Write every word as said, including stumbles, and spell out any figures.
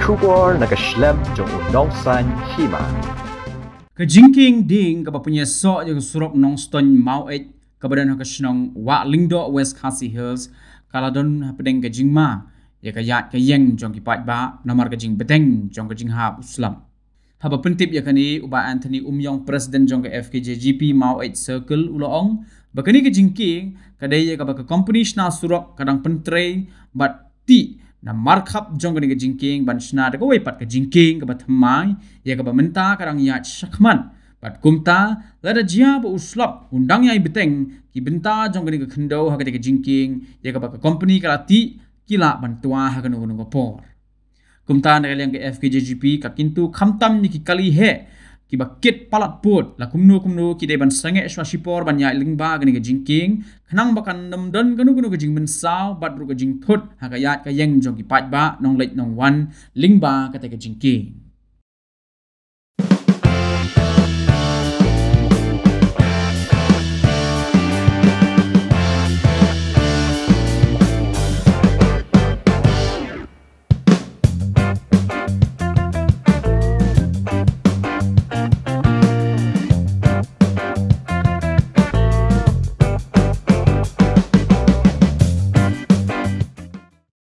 Khubor na ka shlem jong u nongsan hima. Ka jingkieng dieng kaba pynïasoh ïa ka surok Nongstoiñ Maweit kaba don ha ka shnong Wah Lyngdoh, West Khasi Hills, ka la don hapdeng ka jingma ïa ka ïaid ka ïeng jong ki paidbah namar ka jingbteng jong ka jinghap u slap. Haba pyntip ïa kane, u Bah Anthony Umïong, President jong ka F K J G P Maweit Circle, u la ong ba kane ka jingkieng ka dei ïa kaba ka kompani shna surok ka dang pyntrei bad tih na markhap jong kane ka jingkieng ban shna da kawei pat ka jingkieng kaba thymmai, ïa kaba mynta ka dang ïaid shakhmat. Bad kumta, lada jia ba u slap un dang ïai bteng, ki bynta jong kane ka khyndew ha kata ka jingkieng, ïa kaba ka kompani ka la tih, ki lah ban twa ha kano kano ka por. Kumta, na ka liang ka F K J G P ka kyntu khamtam ïa ki kali heh kiba kit palat pud, la kumno kumno ki dei ban sangeh shwa shipor ban ïaid lyngba kane ka jingkieng, khnang ba kan ym don kano kano ka jingmynsaw bad ruh ka jingthut ha ka ïaid ka ïeng jong ki paidbah nongleit nongwan lyngba kata ka jingkieng.